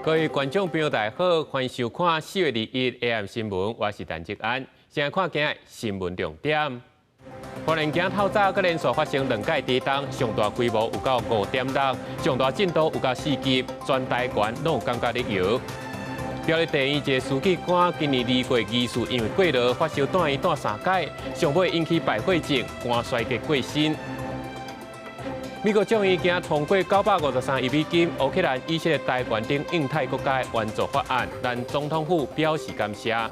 各位觀眾朋友，大家好，歡迎收看4月21 AM 新聞，我是陳志安。先來看今日新聞重點。花蓮今透早閣連續發生兩擺地動，上大規模有到5.6，上大震度有到4級，全台灣攏有感覺咧搖。苗栗地院一个書記官今年2月疑似因為過勞發燒蹛院蹛三擺，上尾引起敗血症，肝衰竭過身。美國眾議院通過953億美金，烏克蘭、以色列、台灣等印太國家援助法案，咱總統府表示感謝。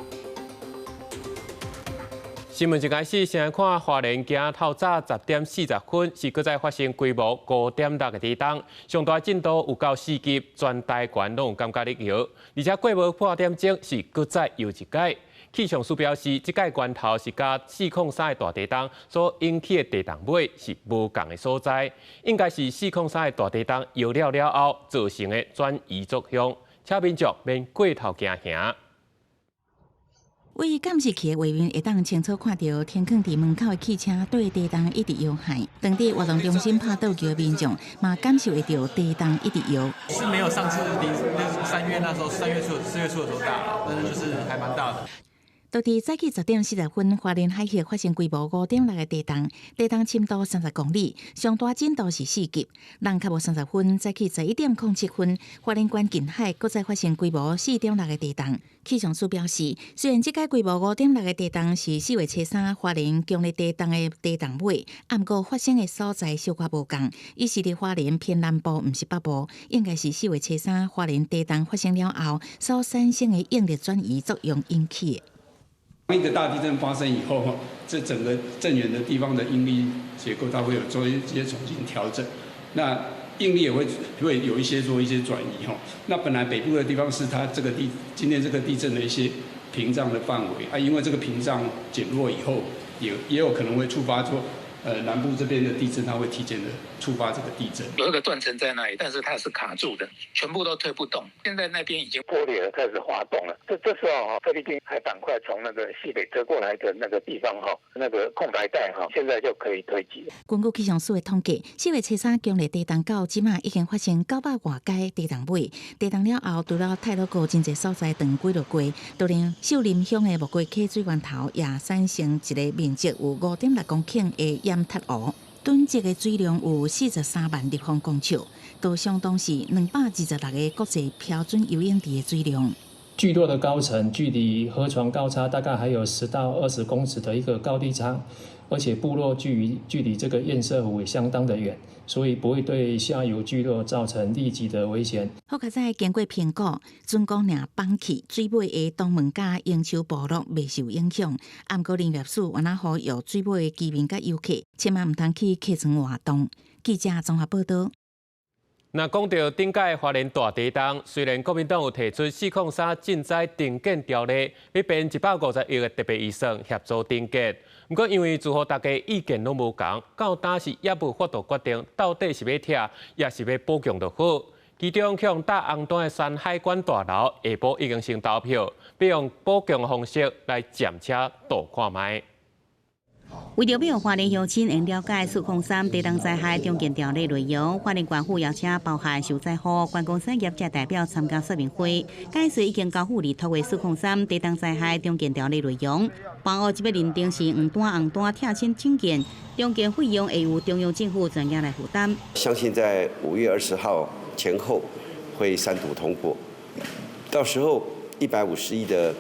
新聞一開始，先來看花蓮今透早10點40分，是閣再發生規模5.6的地動，上大震度有到4級，全台灣攏有感覺咧搖，而且過無半點鐘是閣再搖一擺。氣象署表示，這擺源頭是佮403的大地動所引起的地動尾是無仝的所在，應該是403的大地動搖了了後造成的轉移作用，請民眾免過頭驚嚇。位監視器的畫面會當清楚看著，停囥佇門口的汽車綴地動一直搖撼。當地活動中心拍桌球的民眾嘛感受會著地動一直搖。是沒有上次那3月那時候，3月初、4月初的時候大，但是就是還蠻大的。就佇早起10點40分，花蓮海域發生規模5.6的地動，地動深度30公里，上大震度是4級。人較無30分，早起11點07分，花蓮縣近海閣再發生規模4.6的地動。氣象署表示，雖然這擺規模五點六的地動是4月初3花蓮強烈地動的地動尾，毋過發生的所在小可無仝，伊是佇花蓮偏南部，毋是北部，應該是4月初3花蓮地動發生了後所產生的應力轉移作用引起的。當一個大地震發生以後，哈，這整個震源的地方的應力結構，它會有做一些重新調整。那應力也會有一些做一些轉移，哈。那本來北部的地方是它這個地今天這個地震的一些屏障的範圍啊，因為這個屏障減弱以後，也有可能會觸發說，南部這邊的地震，它會提前的觸發這個地震。有一個斷層在那裡，但是它是卡住的，全部都推不動。現在那邊已經破裂了，開始滑動了。這時候哈，菲律賓海板塊從那個西北折過來的那個地方哈，那個空白帶哈，現在就可以推擠。根據氣象署的統計，4月初3強烈地動到這馬已經發生900外擺地動尾，地動了後，除了太魯閣真濟所在斷幾落過，就連秀林鄉的木瓜溪水源頭也產生一个面積有5.6公頃的淹塌湖，囤積的水量有43萬立方公尺，都相當是226個國際標準游泳池的水量。聚落的高層距離河床高差大概還有10到20公尺的一個高低差，而且部落距離這個堰塞湖也相當的遠，所以不會對下游聚落造成立即的危險。好佳哉經過評估，竣工爾放棄水尾的東門佮英丘部落袂受影響。毋過林業署嘛呼籲水尾的居民佮遊客，千萬毋通去客船活動。記者綜合報導。若講著頂擺花蓮大地動，雖然國民黨有提出403震災重建條例，欲編150億的特別預算協助重建，毋過因為住戶大家意見攏無仝，到今是猶無法度決定到底是欲拆，抑是欲補強就好。其中，予人貼紅單的山海關大樓下晡已經先投票，欲用補強方式來暫且度看覓。為著欲予花蓮鄉親會了解403地動災害重建條例內容，花蓮縣府邀請包含受災戶、觀光產業者代表參加說明會，解說已經交付立托的四空三地動災害重建條例內容。房屋這擺認定是黃單紅單拆遷整建，重建費用會由中央政府專業來負擔。相信在5月20號前後會三讀通過，到時候150億的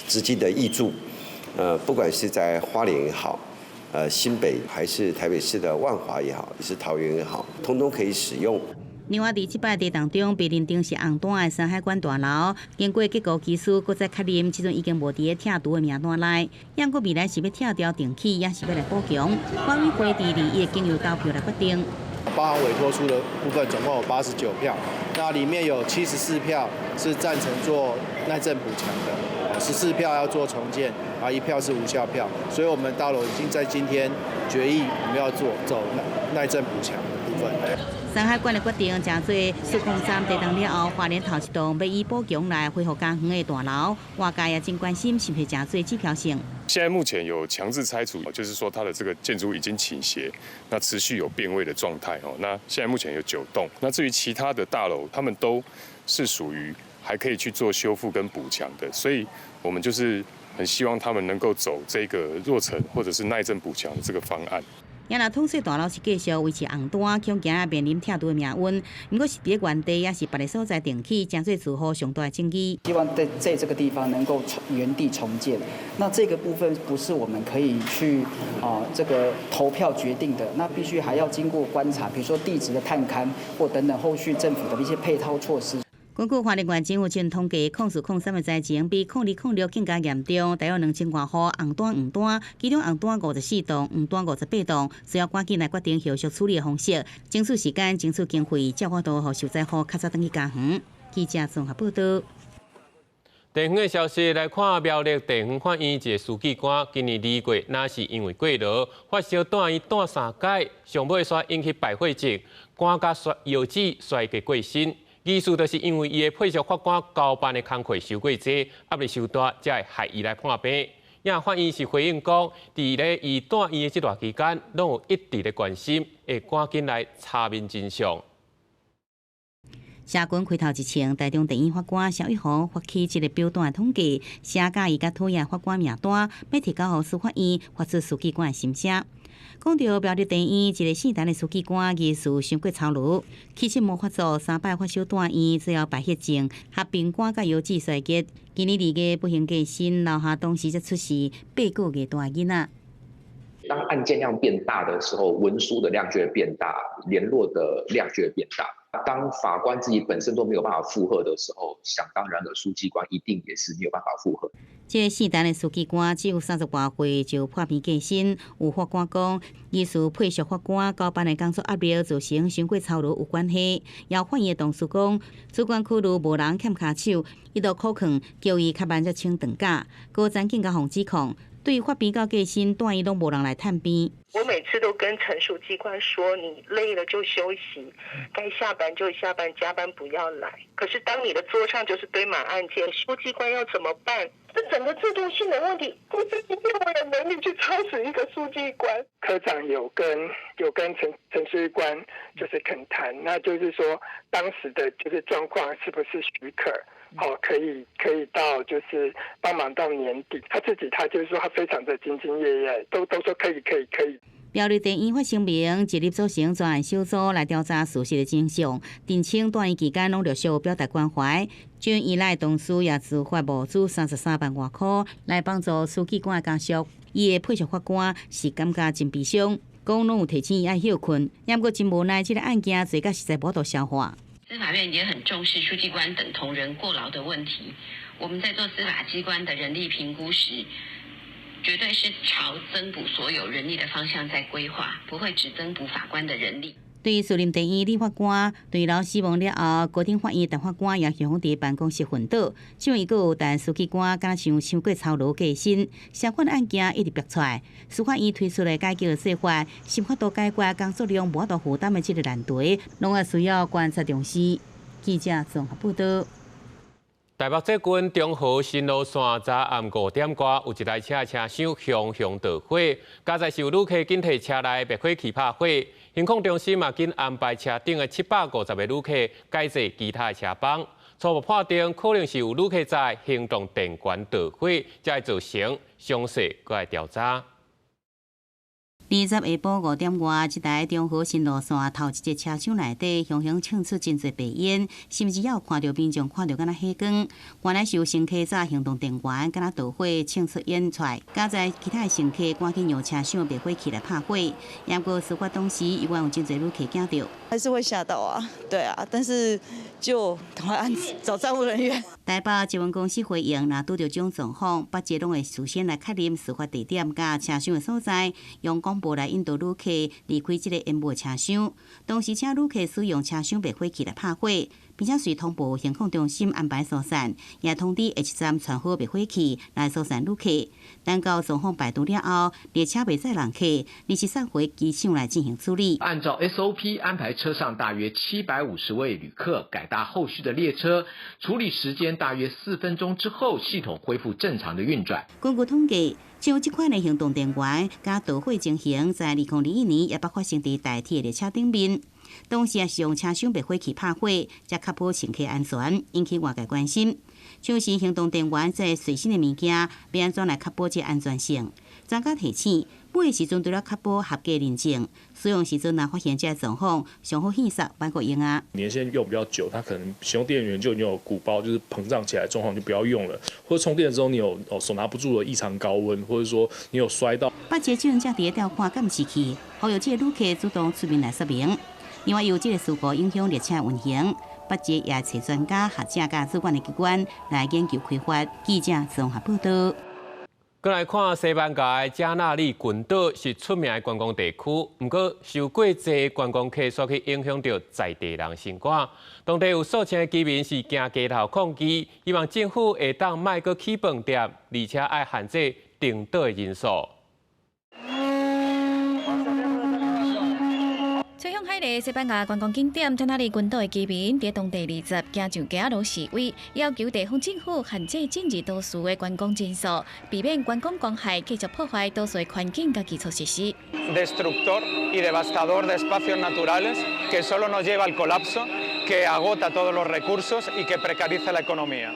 資金的挹注。不管是在花蓮也好，新北還是台北市的萬華也好，也是桃園也好，通通可以使用。另外，佇這擺地動中被認定是紅單的山海關大樓，經過結構技師閣再確認，這陣已經無佇咧拆除的名單內。毋過未來是欲拆掉重起，抑是欲來補強，管委會佇21日經由投票來決定。包含委託書的部分，總共有89票，那裡面有74票是贊成做耐震補強的，14票要做重建，啊，1票是無效票，所以我們大樓已經在今天決議，我們要做走耐震補強的部分。山海關的決定，成做403地動了後，花蓮頭一棟欲以補強來恢復家園的大樓，外界也真關心是毋是成做指標性。現在目前有強制拆除，就是說它的這個建築已經傾斜，那持續有變位的狀態哦。那現在目前有9棟，那至於其他的大樓，他們都是屬於還可以去做修復跟補強的，所以我們就是很希望他們能夠走這個弱層或者是耐震補強的這個方案。也若統計大樓是繼續維持紅單，恐驚面臨拆除的命運。毋過是佇原地，抑是別个所在重起，成做住戶上大的爭議。希望在這個地方能夠原地重建。那這個部分不是我們可以去這個投票決定的，那必須還要經過觀察，比如說地質的探勘或等等後續政府的一些配套措施。根據花蓮縣政府進統計，04/03的災情比02/06更加嚴重，大約2000外戶紅單黃單，其中紅單54棟，黃單58棟，需要趕緊來決定後續處理的方式，爭取時間，爭取經費，才有法度予受災戶較早轉去家園。記者綜合報道。地方的消息來看，苗栗地方法院一个書記官今年2月，若是因為過勞發燒住院住三擺，上尾煞引起敗血症，肝佮衰腰子衰竭過身。意思就是因為伊的配屬法官交辦的工課傷過濟，壓力傷大，才會害伊來破病。也法院是回應講，佇咧伊住院的這段期間，攏有一直咧關心，會趕緊來查明真相。社群開頭一槍，台中地院法官蕭玉紅發起這个表單的統計，寫佮意佮討厭法官名單，欲提交予司法院發出書記官的心聲。講著苗栗地院一个姓陳的書記官，疑似傷過操勞，氣質無發作，三擺發燒住院，最後敗血症，合併肝佮腰子衰竭。今年2月不幸過身，留下當時才出世8個月大囡仔。當案件量變大的時候，文書的量就會變大，聯絡的量就會變大。當法官自己本身都沒有辦法負荷的時候，想當然的書記官一定也是沒有辦法負荷。這个姓陳的書記官只有30外歲就破病過身，有法官講，疑似配屬法官交辦的工作壓力造成傷過操勞有關係。也法院的同事講，主管考慮無人欠跤手，伊就苦勸叫伊較慢才請長假。閣曾經共予指控，對發病到過身，住院攏無人來探病。我每次都跟陳書記官說，你累了就休息，該下班就下班，加班不要來。可是當你的桌上就是堆滿案件，書記官要怎麼辦？這整個制度性的問題，不是今天我有能力去操持一個書記官。科長有跟陳書記官就是懇談，那就是說當時的就是狀況是不是許可？好，可以到就是幫忙到年底。他自己他就是說他非常的兢兢業業，都說可以可以可以。苗栗地院發聲明，一日組成專案小組來調查事實的真相，澄清住院期間攏陸續表達關懷。準院內同事也自發募資33萬外箍來幫助書記官的家屬。伊的配屬法官是感覺真悲傷，講攏有提醒伊愛歇睏，毋過真無奈，這个案件做甲實在無法度消化。司法院也很重視書記官等同仁過勞的問題。我們在做司法機關的人力評估時，絕對是朝增補所有人力的方向在規劃，不會只增補法官的人力。對士林地院李法官墜樓死亡了後，高等法院陳法官也雄佇辦公室昏倒，這回閣有陳書記官敢若像傷過操勞過身，相關案件一直逼出來，司法院推出的改革計劃，是無法度解決工作量無法度負擔的這个難題，攏愛需要觀察重視。記者綜合報道。台北最近中和新路線昨暗5點外，有一台車車廂熊熊著火，佳哉是有旅客緊提車內滅火器拍火，行控中心嘛緊安排車頂的750個旅客改坐其他的車幫。初步判定可能是有旅客在行動電源著火，才會造成詳細閣來調查。20下晡5點外，這台中和新路線頭一節車廂內底，熊熊衝出真濟白煙，甚至也有看著民眾看著敢若火光。原來是有乘客載行動電源，敢若著火衝出煙出來，佳哉其他的乘客趕緊用車廂滅火器來拍火。毋過事發當時，猶原有真濟旅客驚著，還是會嚇到啊，對啊，但是就趕快按找站務人員。台北捷運公司回應，若拄著這種狀況，北捷攏會事先來確認事發地點佮車廂的所在，用廣播來引導旅客離開這个煙霧車廂。同時，請旅客使用車廂滅火器來拍火，並且隨通報行控中心安排疏散，也通知下一站傳好滅火器來疏散旅客。等到狀況排除了後，列車袂載人客，臨時送回機場來進行處理。按照 SOP 安排，車上大約750位旅客改搭後續的列車，處理時間大約4分鐘之後，系統恢復正常的運轉。根據統計，像這款的行動電源佮著火情形，在2021年也捌發生佇台鐵列車頂面。當時也是用車廂滅火器拍火，才確保乘客安全，引起外界關心。像是行動電源這隨身的物件，欲按怎來確保這安全性？專家提醒，買的時陣除了確保合格認證，使用時陣若發現這個狀況，上好去煞莫閣用啊。年限用比較久，它可能使用電源就已經有鼓包，就是膨脹起來狀況就不要用了。或者充電的時候你有哦手拿不住的異常高溫，或者說你有摔到。北捷正正佇調看監視器，呼籲這個旅客主動出面來說明。另外，由這個事故影響列車運行，北捷也揣專家、學者佮主管的機關來研究開發。記者綜合報道。閣來看西班牙的加納里群島是出名的觀光地區，毋過受過濟觀光客煞去影響著在地人生活。當地有數千的居民是行街頭抗議，希望政府會當莫閣起飯店，而且愛限制登島的人數。吹向海的西班牙觀光景點加納里群島的居民，佇當地20行上街仔路示威，要求地方政府限制進入島嶼的觀光人數，避免觀光公害繼續破壞島嶼環境佮基礎設施。 Destructor y devastador de espacios naturales que solo nos lleva al colapso, que agota todos los recursos y que precariza la economía.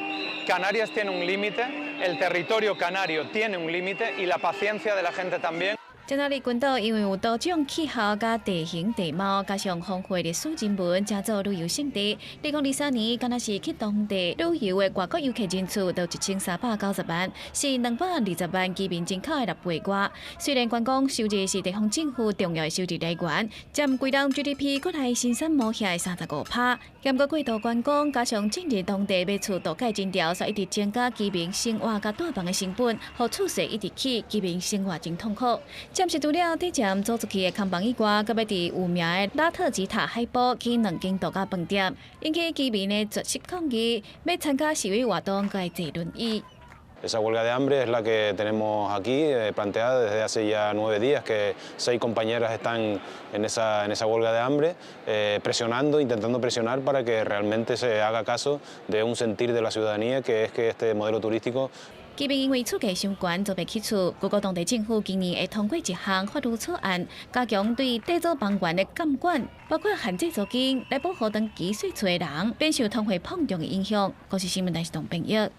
Canarias tiene un límite, el territorio canario tiene un límite y la paciencia de la gente también. 加納里群島因為有多種氣候佮地形地貌，加上豐富的歷史人文，成做旅遊勝地。2023年，敢若是去當地旅遊的外國遊客人次就1390萬，是220萬居民人口的6倍外。雖然觀光收入是地方政府重要的收入來源，佔規人 GDP 國內生產模型的35%。毋過過度觀光加上進入當地買厝度假人潮，煞一直增加居民生活佮住房的成本，予厝稅一直起，居民生活真痛苦。暫時除了底站租出去的空房以外，閣欲佇有名的拉特吉塔海埔起兩間度假飯店，引起居民的絕食抗議，欲參加示威活動，閣愛坐輪椅。 Esa huelga de hambre es la que tenemos aquí planteada desde hace ya 9 días, que seis compañeras están en esa huelga de hambre, presionando, intentando presionar para que realmente se haga caso de un sentir de la ciudadanía, que es que este modelo turístico 居民因為厝價傷懸，租袂起厝。如果當地政府今年會通過一項法律草案，加強對地租房源的監管，包括限制租金，來保護長期稅厝的人，免受通貨膨脹的影響。公視新聞台是董編譯。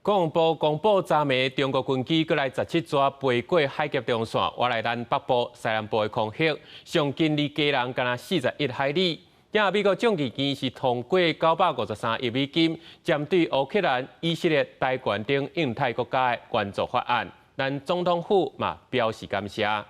國防部公布，昨暝中國軍機閣來17逝飛過海峽中線，倚來咱北部、西南部的空域，上近離基隆敢若41海里。今美國眾議院是通過953億美金，針對烏克蘭、以色列、台灣等印太國家的援助法案，咱總統府嘛表示感謝。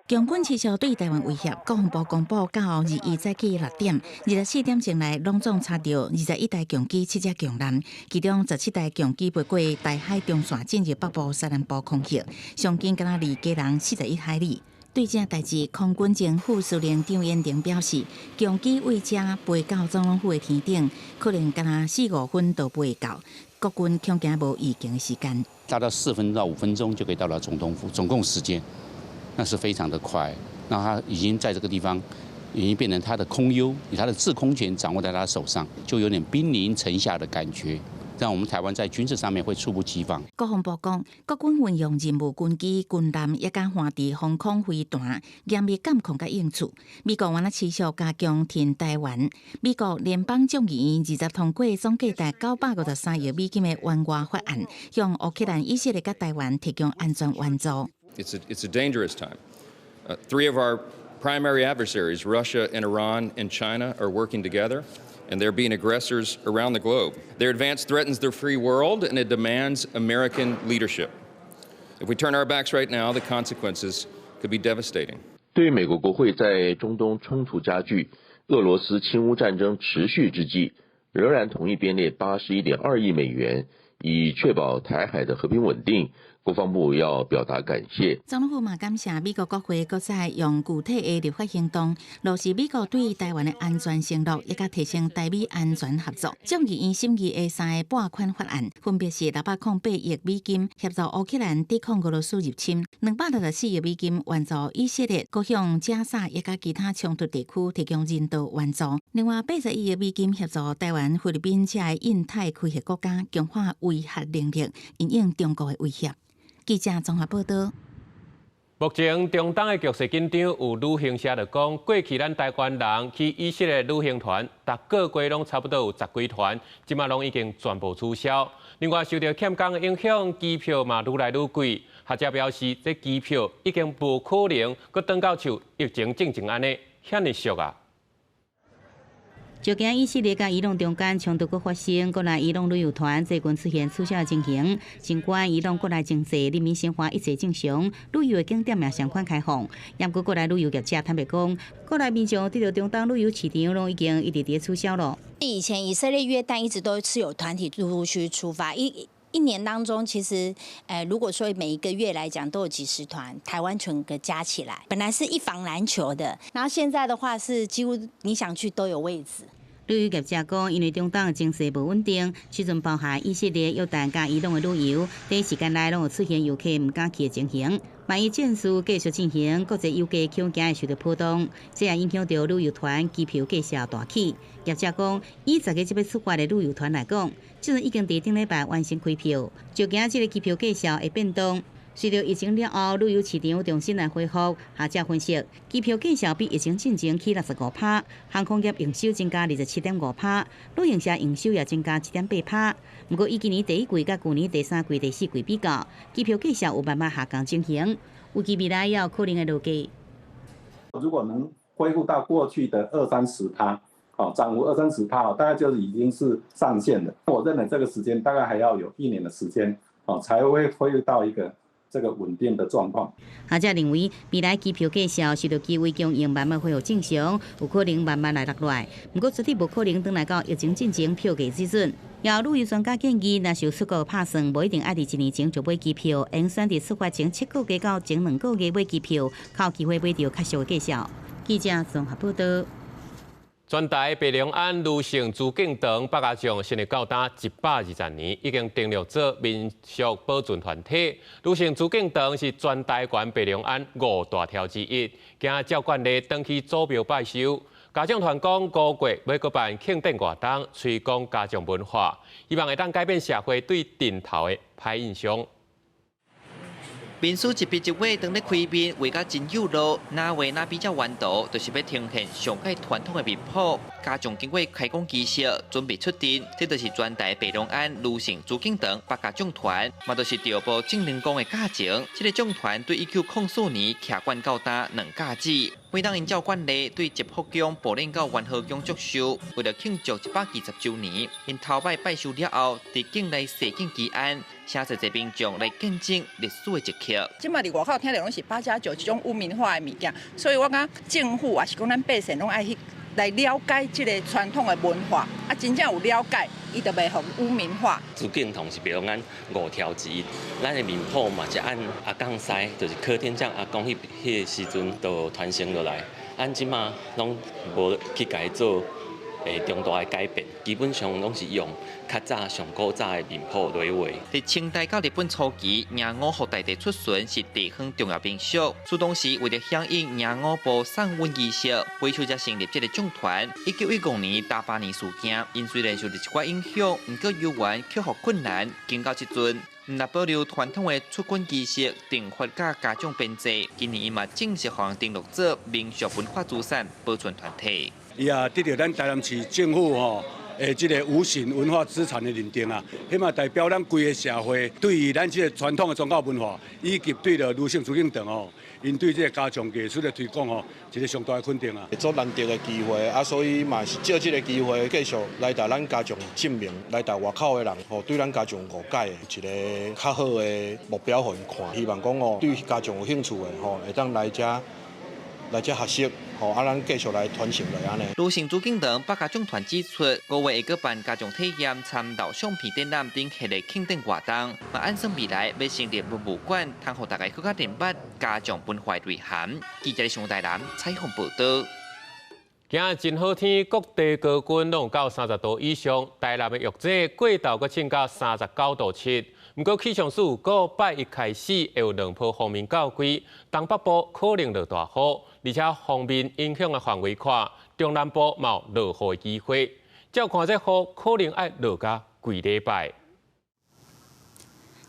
共軍持續對台灣威脅，國防部公布到21早起6點，24點鐘內攏總查著21台共機、7隻共艦，其中17台共機飛過台海中線進入北部、西南部空域，上近敢若離基隆41海里。對這代誌，空軍前副司令張延廷表示，共機對這飛到總統府的天頂，可能敢若四五分就飛到，國軍恐驚無預警的時間。大概4分到5分鐘就可以到達總統府，總共時間。那是非常的快，那他已經在這個地方，已經變成他的空優，以他的制空權掌握在他手上，就有點兵臨城下的感覺，讓我們台灣在軍事上面會猝不及防。國防部講，國軍運用任務軍機、軍艦，抑佮環地防空飛彈，嚴密監控佮應處。美國嘛持續加強挺台灣。美國聯邦眾議院20通過總價值953億美金的援外法案，向烏克蘭、以色列佮台灣提供安全援助。 It's a dangerous time. Three of our primary adversaries, Russia and Iran and China, are working together, and they're being aggressors around the globe. Their advance threatens the free world, and it demands American leadership. If we turn our backs right now, the consequences could be devastating. 對於美國國會在中東衝突加劇、俄羅斯侵烏戰爭持續之際，仍然同意編列81.2億美元，以確保台海的和平穩定。國防部要表達感謝。總統府嘛感謝美國國會閣再用具體的立法行動，落實美國對台灣的安全承諾，抑佮提升台美安全合作。眾議院審議的三個撥款法案，分別是608億美金協助烏克蘭抵抗俄羅斯入侵，264億美金援助以色列，閣向加沙抑佮其他衝突地區提供人道援助。另外81億美金協助台灣、菲律賓這个印太區域國家強化威嚇能力，因應中國的威脅。記者綜合報道。目前中東的局勢緊張，有旅行社就講，過去咱台灣人去以色列旅行團，逐個月攏差不多有十幾團，這馬攏已經全部取消。另外，受著欠工的影響，機票嘛愈來愈貴。學者表示，這機票已經無可能閣轉到像疫情進前按呢遐爾俗啊。就驚以色列佮伊朗中間衝突閣發生，國內伊朗旅遊團最近出現取消的情形。儘管伊朗國內經濟、人民生活一切正常，旅遊的景點也相款開放。毋過國內旅遊業者坦白講，國內民眾對著中東旅遊市場攏已經一直佇取消了。以前以色列、約旦一直都是有團體陸陸續續出發，一年當中，其實，如果說每一個月來講，都有幾十團，台灣全個加起來，本來是一房難求的，然後現在的話是幾乎你想去都有位置。旅遊業者講，因為中東情勢無穩定，時陣包含以色列、約旦佮伊朗的旅遊，短時間內攏有出現遊客毋敢去的情形。萬一戰事繼續進行，國際油價恐驚會受到波動，這也影響著旅遊團機票價數大起。業者講，以10月這欲出發的旅遊團來講，這陣已經佇頂禮拜完成開票，就驚這個機票價數會變動。隨著疫情了後，旅遊市場重新來恢復，學者分析，機票價數比疫情進前起65%，航空業營收增加27.5%，旅行社營收也增加7.8%。毋過以今年第一季佮舊年第三季、第四季比較，機票價數有慢慢下降情形，預計未來也有可能會落價。如果能恢復到過去的二三十趴，哦，漲幅二三十趴，大概就已經是上限了。我認為這個時間大概還要有一年的時間，哦，才會恢復到一個這個穩定的狀況。學者認為，未來機票價數隨著機位供應慢慢恢復正常，有可能慢慢來落來。毋過絕對無可能轉來到疫情進前票價水準。也有旅遊專家建議，若是有出國拍算，無一定愛佇一年前就買機票，應選佇出發前7個月到前2個月買機票，較有機會買著較俗的價數。記者綜合報道。全台白龍庵盧姓朱敬堂百家將成立到今120年，已經登錄做民俗保存團體。盧姓朱敬堂是全台灣白龍庵五大柱之一，今仔照慣例轉去祖廟拜壽。家長團講五月欲閣辦慶典活動，推廣家將文化，希望會當改變社會對陣頭的歹印象。面書一筆一畫，當咧開面畫甲真有路，哪畫哪比較彎道，就是欲呈現上蓋傳統的面譜。家將經過開工儀式，準備出陣，這就是全台白龍庵盧姓朱敬堂百家將團，嘛就是調埔正靈宮的教程。這個將團對1904年徛館到今兩甲子，每當𪜶照慣例對集福宮、步練到元和宮祝壽，為著慶祝120週年，𪜶頭擺拜壽了後，佇境內踅境祈安，請濟濟民眾來見證歷史的一刻。這馬佇外口聽著攏是八加九這種污名化的物件，所以我感覺政府抑是講咱百姓攏愛去來了解這個傳統的文化，啊，真正有了解，伊就袂予污名化。朱敬堂是白龍庵五柱之一，咱的面譜嘛是按阿公師，就是柯天將阿公彼彼個時陣就傳承落來，按這馬攏無去共伊做重大的改變，基本上攏是用較早上古早的面譜來畫。佇清代到日本初期，迎五福大帝出巡是地方重要民俗。自當時為著響應迎五埔送瘟儀式，維持才成立這個將團。1915年大巴年事件，𪜶雖然受著一寡影響，毋過猶原克服困難，經到這陣，毋但保留傳統的出軍儀式、定法佮家將編制，今年伊嘛正式予人登錄做民俗文化資產保存團體。伊也得著咱台南市政府吼，這個無形文化資產的認定啊，彼嘛代表咱規个社會對於咱這個傳統的宗教文化，以及對著盧姓朱敬堂吼，𪜶對這個家將藝術的推廣吼，一個上大的肯定啊。足難得的機會啊，所以嘛是藉這個機會繼續來共咱家將證明，來共外口的人吼對咱家將誤解的一個較好的目標予𪜶看，希望講哦對家將有興趣的吼，會當來遮來遮學習。吼，啊，咱繼續來傳承落按呢。盧姓朱敬堂百家將團指出，五月會閣辦家將體驗參老相片展覽等系列慶典活動，嘛按算未來欲成立文物館，通予大家閣較認捌家將文化內涵。記者上台南採訪報導。今仔真好天，各地高溫攏有到30度以上，台南的玉井過晝閣衝到39.7度。毋過氣象署講，拜一開始會有兩波鋒面到位，東北部可能落大雨，而且鋒面影響的範圍寬，中南部嘛有落雨的機會。照看這雨可能愛落甲規禮拜。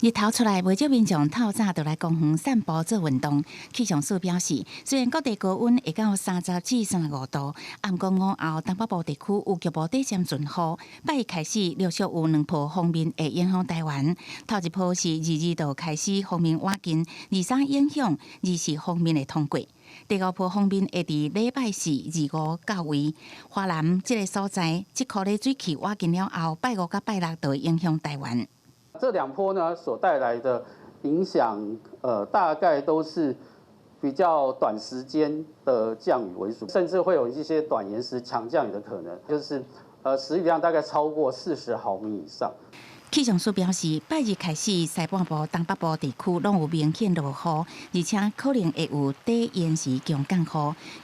日頭出來，袂少民眾透早就來公園散步做運動。氣象署表示，雖然各地高溫會到30至35度，毋過午後東北部地區有局部短暫陣雨。拜一開始陸續有兩波鋒面會影響台灣。頭一波是22度開始鋒面倚近，23影響，24鋒面會通過。第五波鋒面會佇禮拜四25到位。華南這个所在，這箍咧水汽倚近了後，拜五佮拜六就會影響台灣。這兩波呢所帶來的影響，大概都是比較短時間的降雨為主，甚至會有一些短延時強降雨的可能，就是時雨量大概超過40毫米以上。氣象署表示，拜日開始，西半部、東北部地區攏有明顯落雨，而且可能會有短延時強降雨，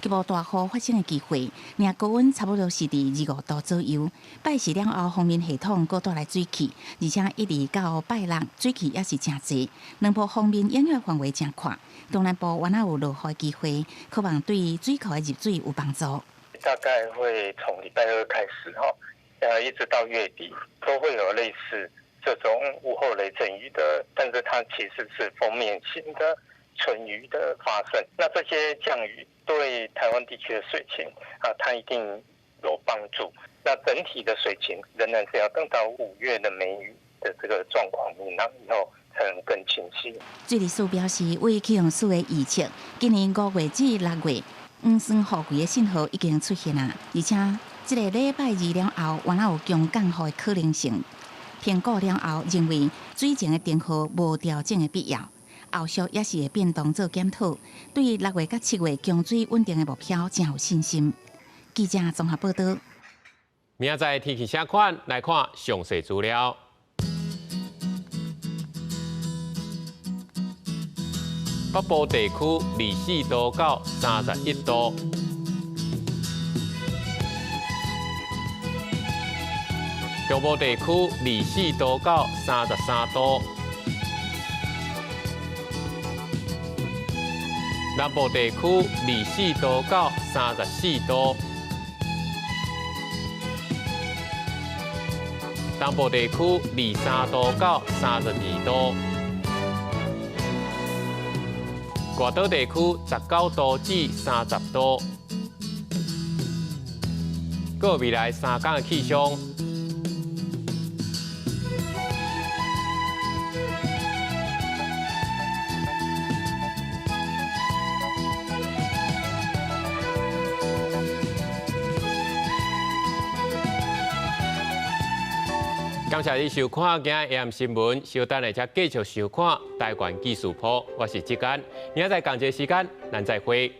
局部大雨發生的機會。爾高溫差不多是佇25度左右。拜四了後，鋒面系統閣帶來水汽，而且一直到拜六，水汽猶是誠濟。兩波鋒面影響範圍誠闊，東南部原來有落雨機會，可望對水庫的入水有幫助。大概會從禮拜二開始，哈。一直到月底都會有類似這種午後雷陣雨的，但是它其實是鋒面型的春雨的發生。那這些降雨對台灣地區的水情啊，它一定有幫助。那整體的水情仍然是要等到5月的梅雨的這個狀況明朗以後，才能更清晰。水利署表示，為氣象署的預測，今年5月至6月，黃酸雨季的信號已經出現啦，而且這个禮拜二了後，原來有強降雨的可能性。評估了後，認為水情的燈號無調整的必要，後續也是會變動做檢討。對6月佮7月供水穩定的目標，誠有信心。記者綜合報導。明仔載天氣啥款？來看詳細資料。北部地區24度到31度。中部地區24度到33度，南部地區24度到34度，東部地區23度到32度，外島地區19度至30度。閣未來3天的氣象。感謝你收看今日 AM 新聞，稍等下才繼續收看台灣記事簿。我是志安，明仔載仝一个時間，咱再會。